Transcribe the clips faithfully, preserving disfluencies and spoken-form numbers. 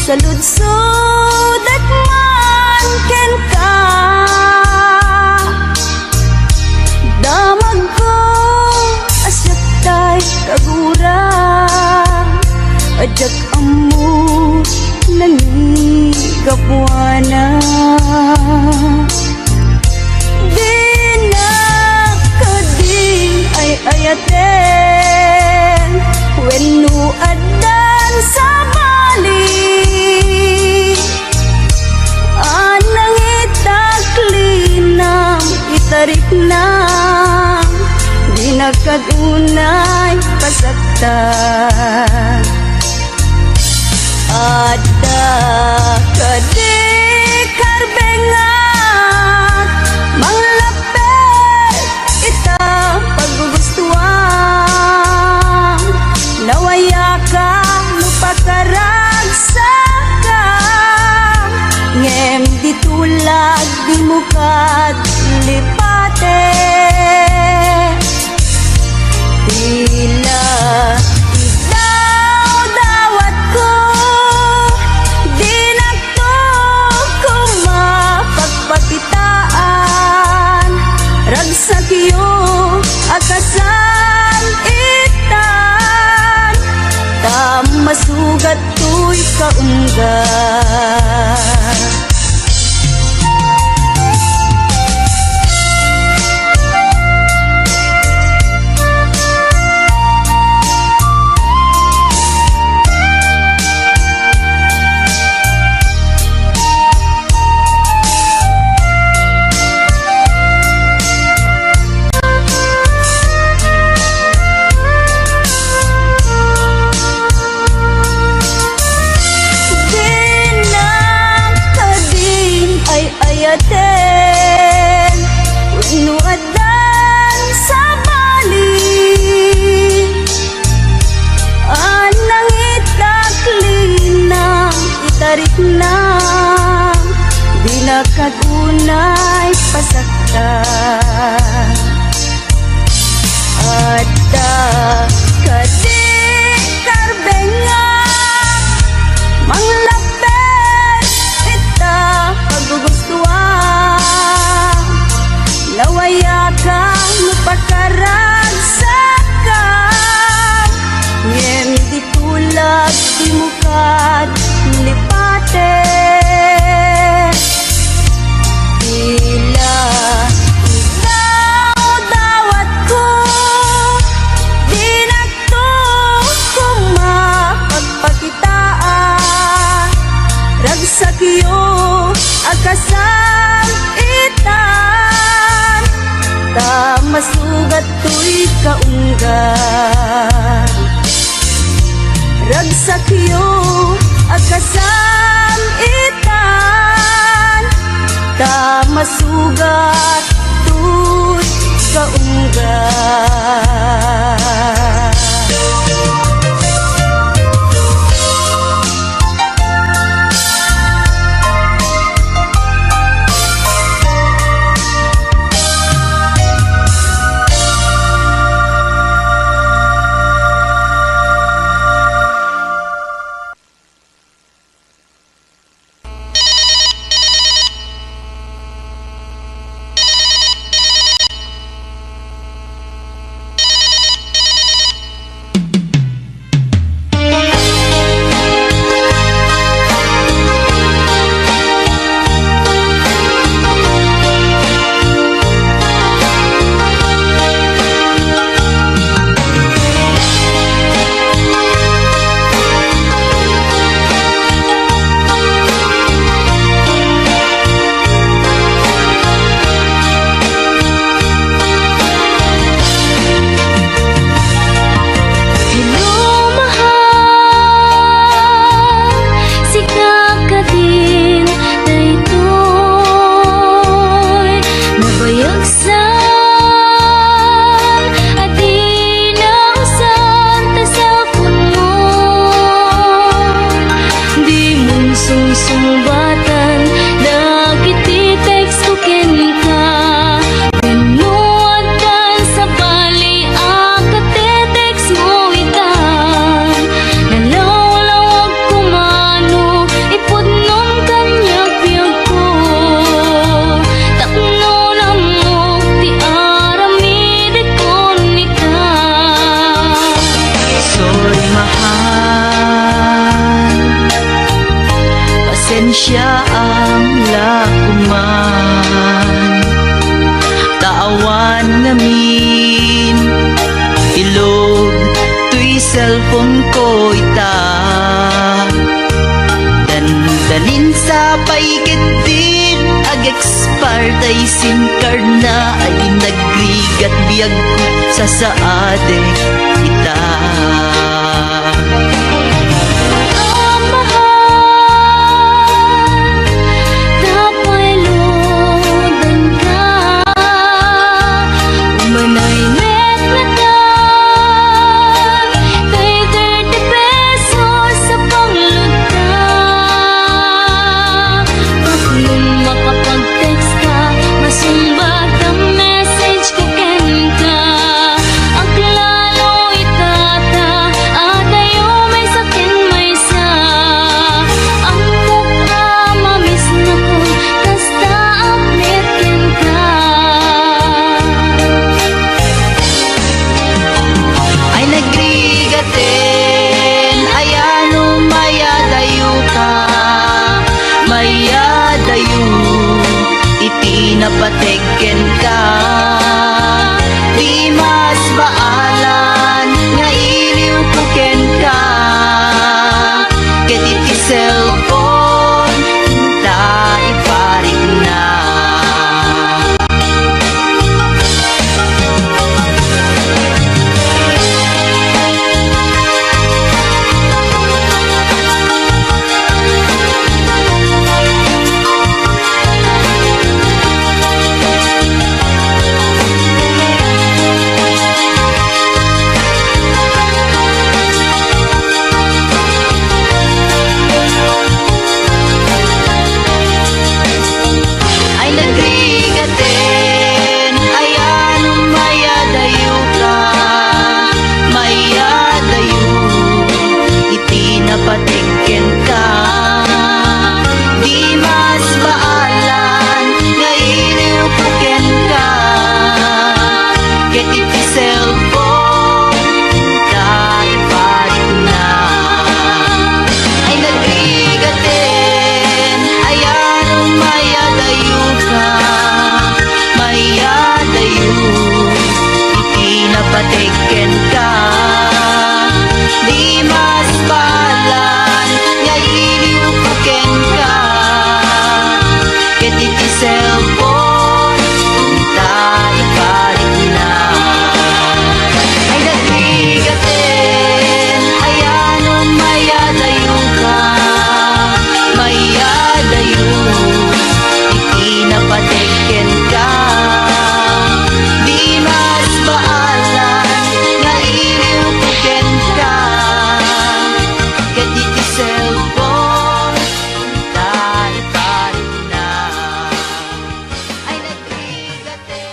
Saludsodak man kenka, damagko a siak tay kagura, a diak ammo nangigapuana. Dinak kadi ay-ayaten wenno addan sabali a nangitaklinam itariknam, dinak kad unay pasaktan. Adda kadi karbengak, manglappet ita paggugustuan. Nawayaka no pakaragsaka, ngem di tulag dimo kad lipate. Tila idawdawatko, dinakto koma pagpakitaan. Ragsakyo a kasan-itan, ta masugat toy kaungga. Dinak kadin ay-ayaten wenno addan sabali a nangitaklinam itariknam, dinak kad unay pasaktan. Adda kadi karbengak, manglappet ita paggugustuan. Nawayaka no pakaragsakam, ngem di tulag dimo kad lipate. Tila idawdawatko, dinakto koma pagpakitaan. Ragsakyo a kasan-itan, ta masugat toy kaungga. Ragsakyo a kasan-itan, ta masugat toy kaungga. Hello, mahal, sika kadin daytoy nabayag sa a di nausan ta cellphone mo. Dimon sungsungbatan dagiti text ko kenka. Wenno addan sabali a katetext mo ita. Nalawlawag koma no Siaam la koman, ta awan ngamin ilog toy cellphone ko ita. Dandanin sa pay ket din ag-expire tay SIM card na, ay nagrigat biag ko, sasaadek ita. Amahal, tapay ludan ka. Umanay met nga ta, kay thirty pesos a panglud ta. Tapno makapag-text ka, masumbag ta message ko kenka. Aglalo ita ta, adayo maysa ken maysa. Ammok a mamiss nakon, kasta a met kenka. Ay nagrigaten, ay ano mayadayo ka, mayadayo iti napateg kenka. Di mas baalan nga iliw ko kenka, ket iti cellphone ta iparikna. Ay nagrigaten, ay ano mayadayo ka, mayadayo iti napateg kenka. Di mas baalan nga iliw ko kenka, ket iti cellphone ta iparikna. Ay nagrigaten, ay ano mayadayo ka, mayadayo iti napateg kenka. Di mas baalan nga iliw ko kenka, ket iti cellphone ta iparikna. Ay nagrigaten, ay ano mayadayo ka, mayadayo iti napateg kenka. Di mas baalan nga iliw ko kenka, ket iti cellphone ta iparikna. Ay nagrigaten.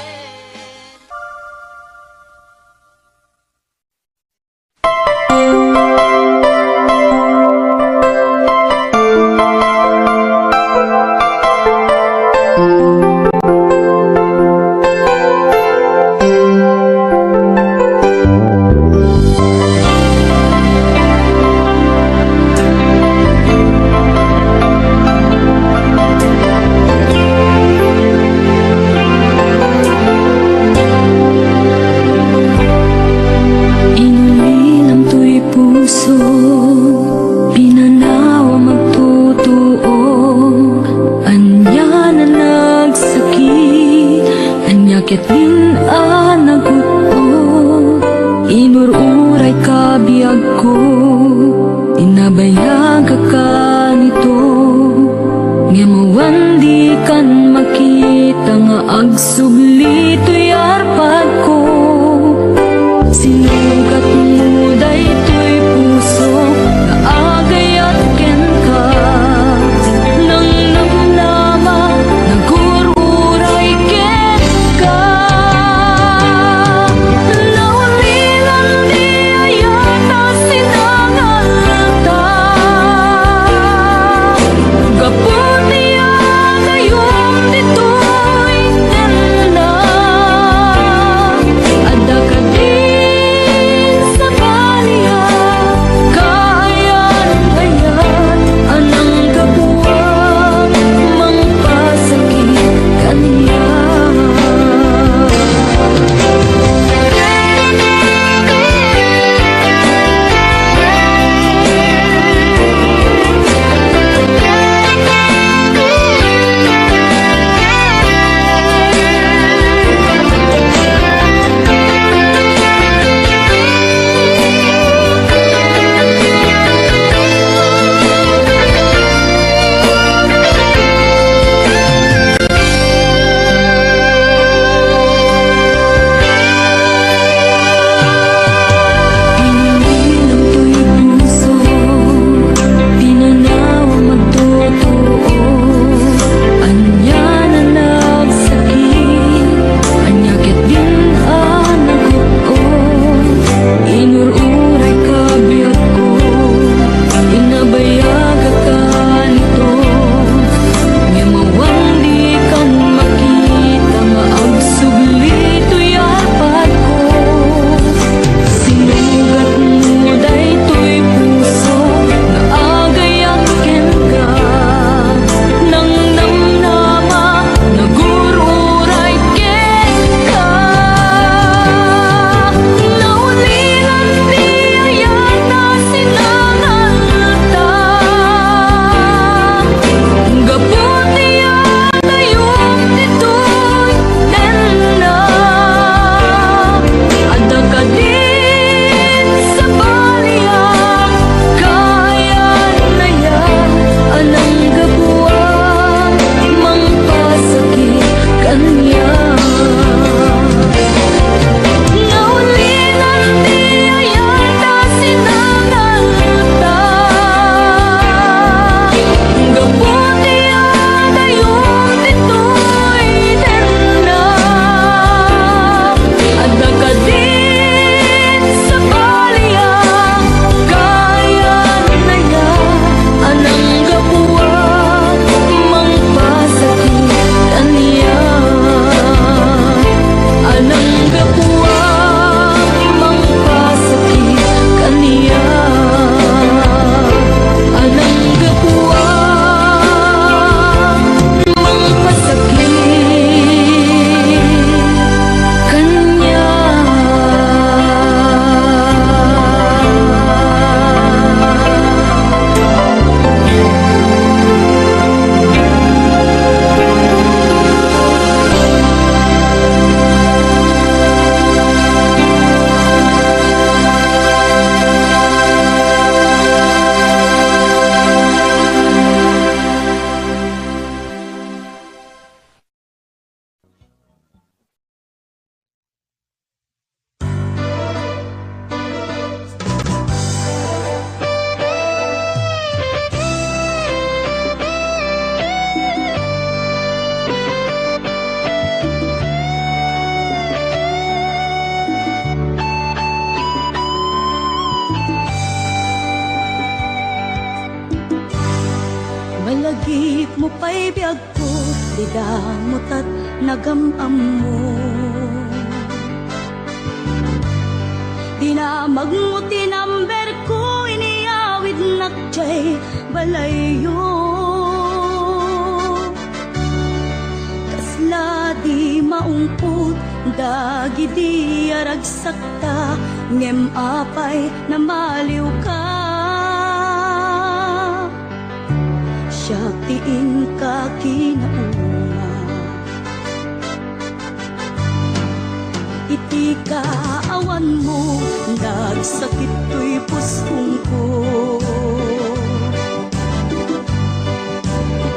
Inulilam toy puso, pinanaw a magtutuo, ania a nagsakit, ania ketdin a nagut-ot. Inur-uray ka biagko, inabayag ka kanito, ngem awan dikan makita nga agsubli toy arpadko. Sinugatmo daytoy puso nga agayat kenka. Nangnamnama, nagur-uray kenka. Naulilan di ayat a sinangalta. Gapu ti agayom ditoy ken Agipmo pay biagko, dida mutat nagam-ammo. Dinamagmo ti number ko, iniyawidnak jay balayyo. Kasla di maungpot dagidi a ragsakta, ngem apay namaliwka? Siak ti inka kinauma. Iti kaawanmo, nagsakit toy puskongko.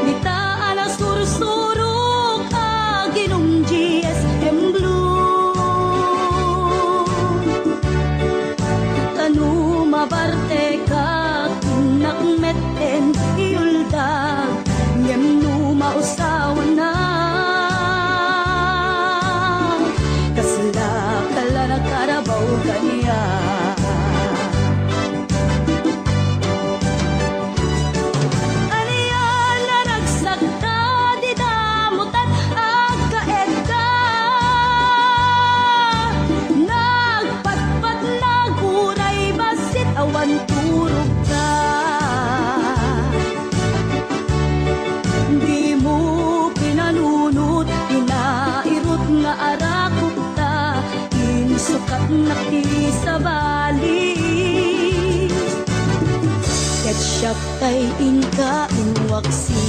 Dita a nasursurok, aginom G S M Blue. Ta no mabartekak, innak metten iuldag, ngem no mausawannak, kasla kala nakarabaw kaniak. Ania, naragsak ta, dida mutat agkaedda. Nagpatpatnak uray bassit awan turogta. Dimo pinanunot ti nairut nga arakopta, insukatnak ti sabali. Ket siak tay inka inwaksi.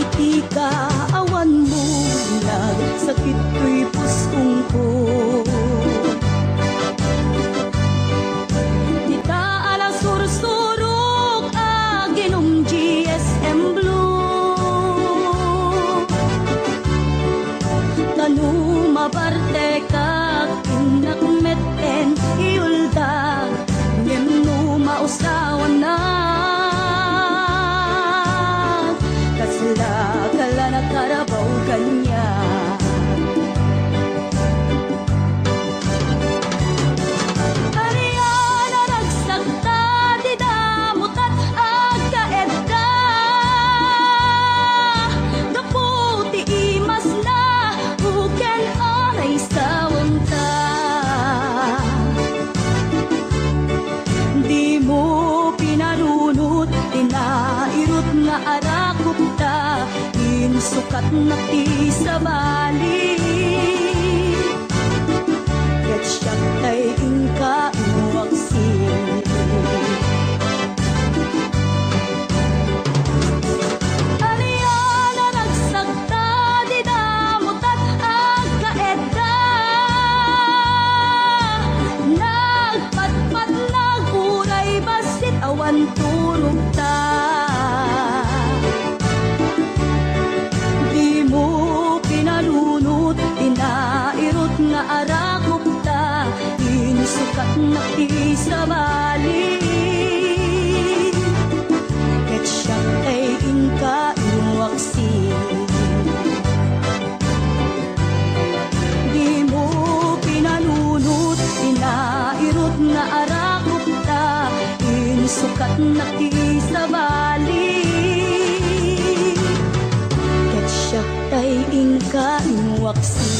Iti kaawanmo, nagsakit toy puskongko. Dita a nasursurok, aginom G S M Blue. Ta no mabartekak, innak metten iuldag, ngem no mausawannak, kasla kala nakarabaw kaniak. Ania, naragsak ta, dida mutat agkaedda. Gapu ti imasna, uken a naisawanta. Dimo pinanunot ti nairut nga arakopta, insukatnak ti sabali. Ket siak tay inka inwaksi. Ania, naragsak ta, dida mutat agkaedda. Nagpatpatnak uray bassit awan turogta. Dimo pinanunot ti nairut nga arakopta, insukatnak ti sabali. Ket siak tay inka inwaksi. Dimo pinanunot ti nairut nga arakopta, insukatnak ti sabali. Ket siak tay inka inwaksi.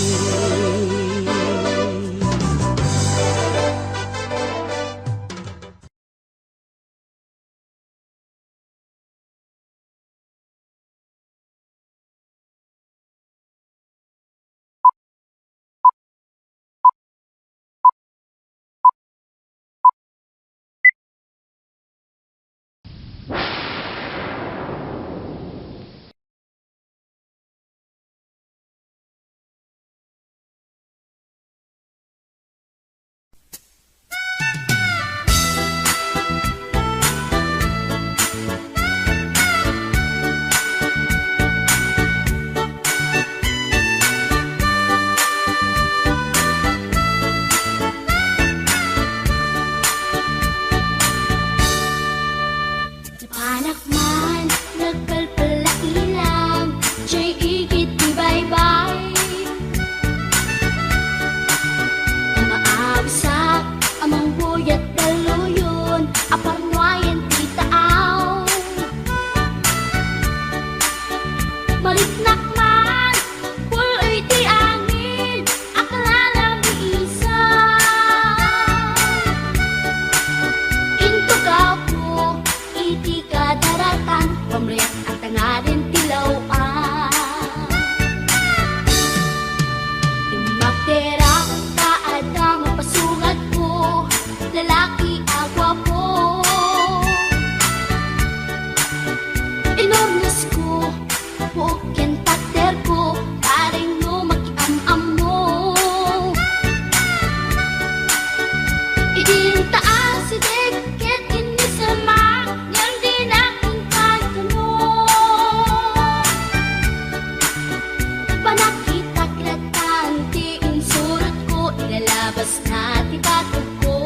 Kasna ti batekko.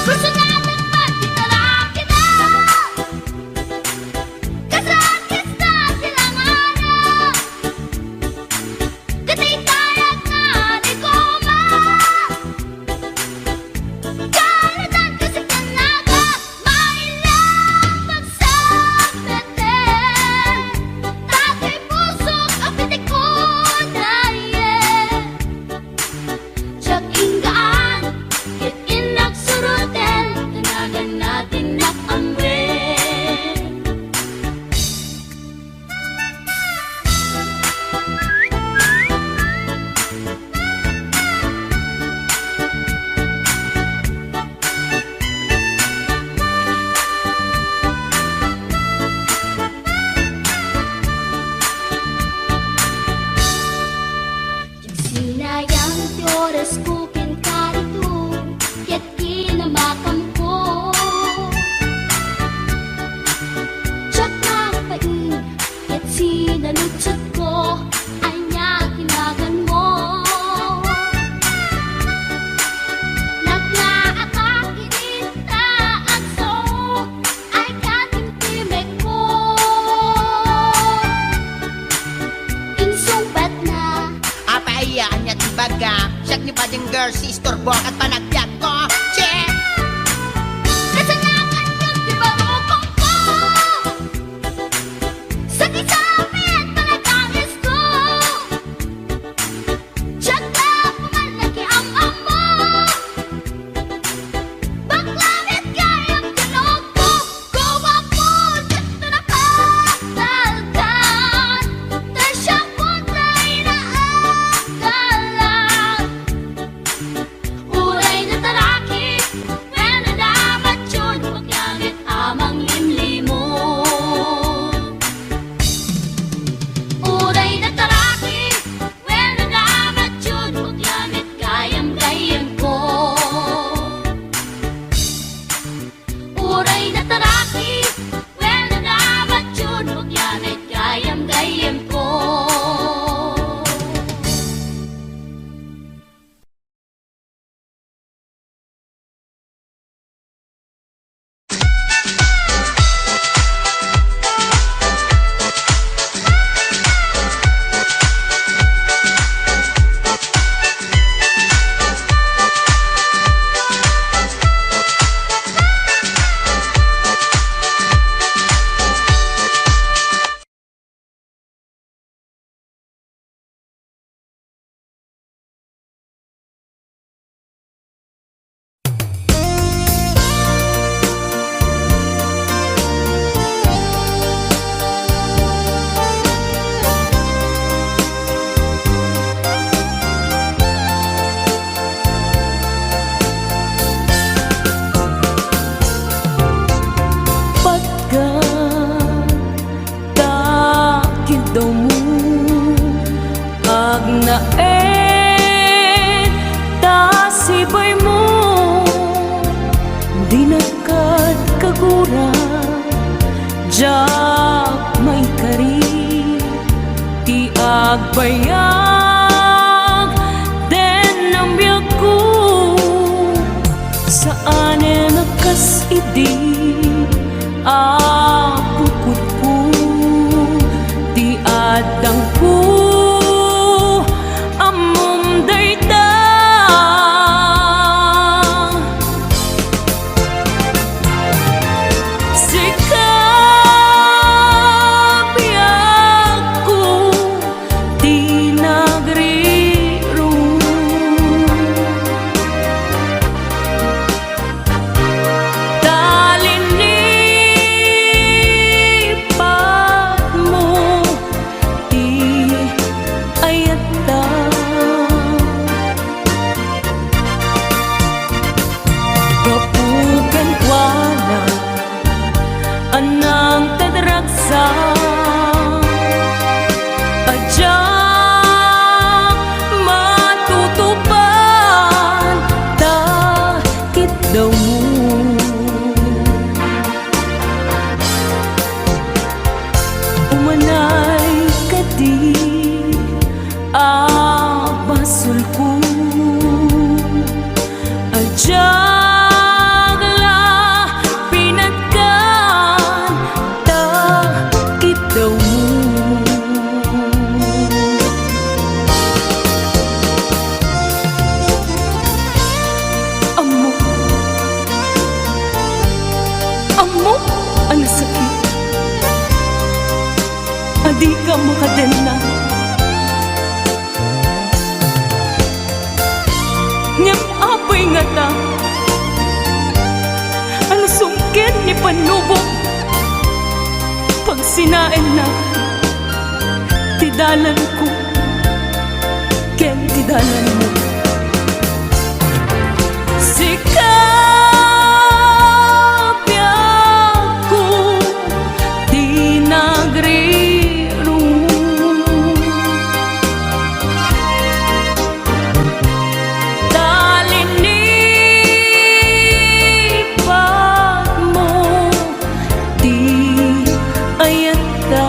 Personal man ti tarakida. Kasla artista ti langana. Katay taragna ni Goma. Kaladan kasi kanaga. Mailak pagsapeten, dagiti pusok a pitikon, ayen. Diak inggaan, ket innak suroten, kanaganna ti innak ammoen. Sinayang ti orasko kenka ditoy, ket kinamakamko. Diak mangpain, ket sinaludsodko, ania ti naganmo? Naglaaka idi ta agsao, ay katimtimekko. Insungbatna. Apay aya, ania ti bagam? Siak ni Bading Girl, si istorbo ket panagbiagko. Che! Kasanakan ti barukongko. Sakit sa amin, panagdangisko. Diak la puman nakiam-ammo. Bakla met gayam ti lugko. Guwapo, diak to napagtalkan. Ta siak met ti inaagalan. Uray nataraki, wenno namatyon, bakla met a manglimlimon. Uray nataraki, wenno namatyon, bakla met gayam-gayyemko. Uray nataraki, wenno namatyon, bakla met gayam-gayyemko. Patga ta kiddawmo, agnaed ta sibaymo. Dinak kad kagura, diak maikari ti agbayag den biagko. Saanen a kas idi a pukotko ti addangko, ammom dayta. Sika, biagko, ti nagrirong. Ta linipatmo ti ayatta. Gapu kenkuana, a nangted ragsak a diak matutupad ta kiddawmo. Umanay kadi a basolko. Panubok, pagsinaenna ti dalanko ken ti dalanmo. Sika, biagko, ti nagrirung. Ta linipatmo ti ayatta.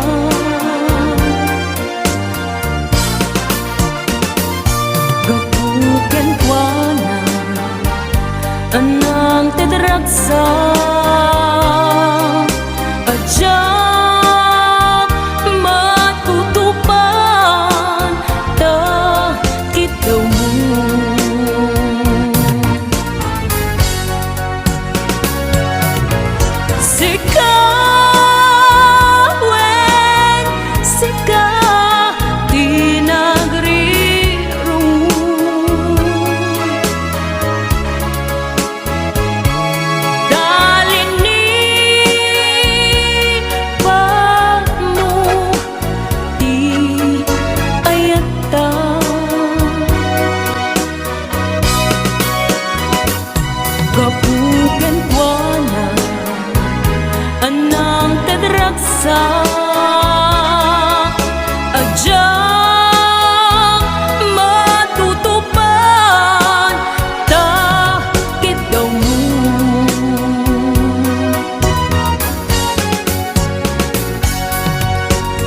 Gapu kenkuana, a nangted ragsak, a diak matutupan ta kiddawmo. Sika, wen, sika ti nagrirung. Ta linipatmo ti ayatta. Gapu kenkuana, a nangted ragsak, a diak matutupan ta kiddawmo.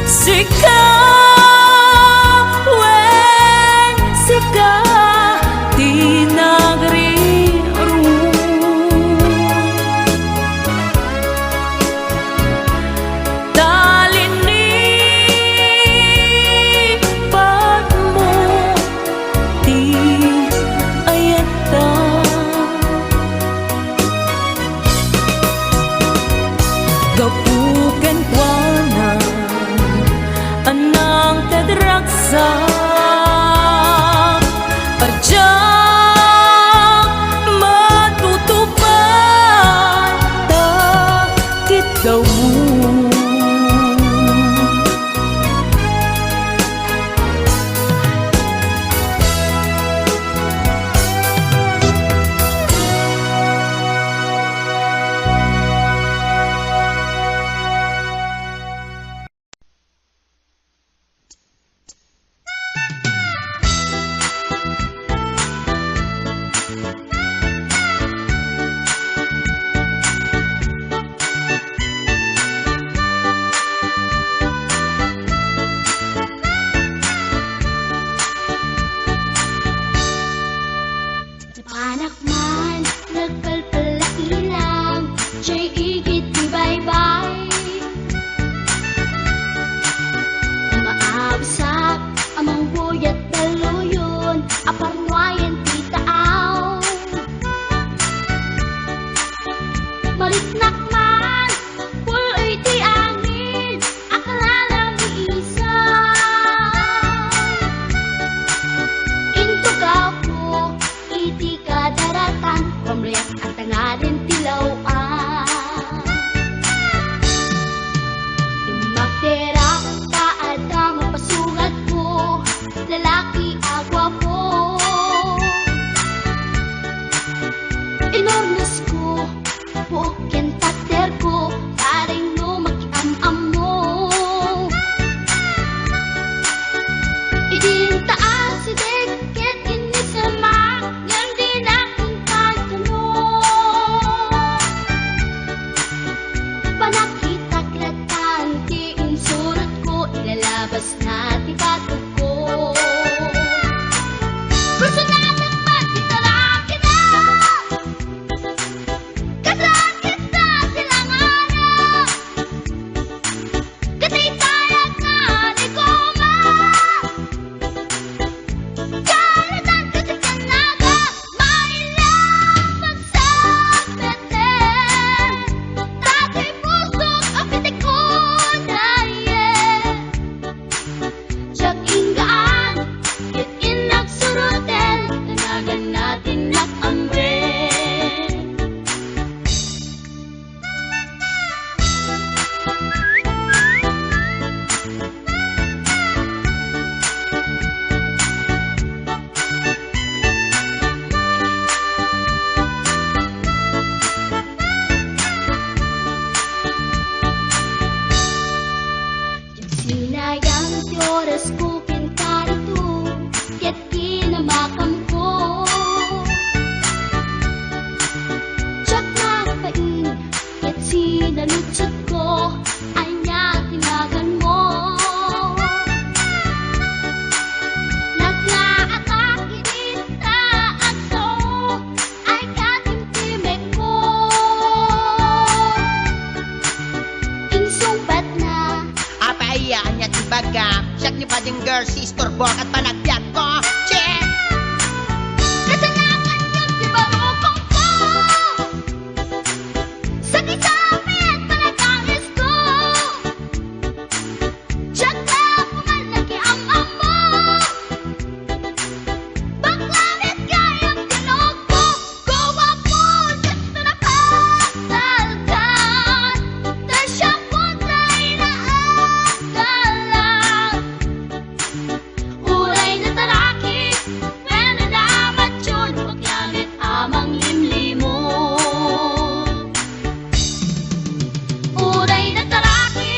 Sika, wen, sika ti nagrirung. Ta linipatmo ti ayatta. Gapu kenkuana, a nangted ragsak, a diak matutupan ta kiddawmo. Ti panak man, nagpalpal la ilang, jay igid ti baybay. Maabusak, a manguyat dalluyon, a parnuayen ti taaw. Mariknak man, puloy ti angin, a kararamiisan. Intogaw ko iti kadaratan, pamriak a tangaden ti law-an. Dimmakderak ta adda mapasungatko, lalaki a guapo. Inornosko, puok ken takderko, pareng no makiam-ammo. Idinta asideg ket innisemak ngem dinak inkantano. Panakitak latan ti insurotko, ilalabasna ti batogko. Personatek man ti tarakida. Kasakit ta ti langana. Kataytayakna ni Goma. Kalatan ti kanaga. Maila magsapeten. Tatay pusok a pitikon, aye. Diak inggaan, ket innak suroten. Narciso Torborg at panagbiag ko. Check! Kasanakan yun, di ba, rokong ko? Sa kisapit, panagangis ko. Diyak na pumal na kiam-am mo. Bakla met gayam tinog mo. Guwapo, gusto na pasalkan. Ta siya po tayo na agalan. Uray nataraki, wenno namatyon, bakla met a manglimlimon. Uray nataraki,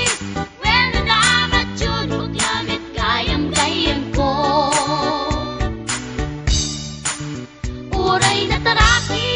wenno namatyon, bakla met gayam-gayam ko. Uray nataraki,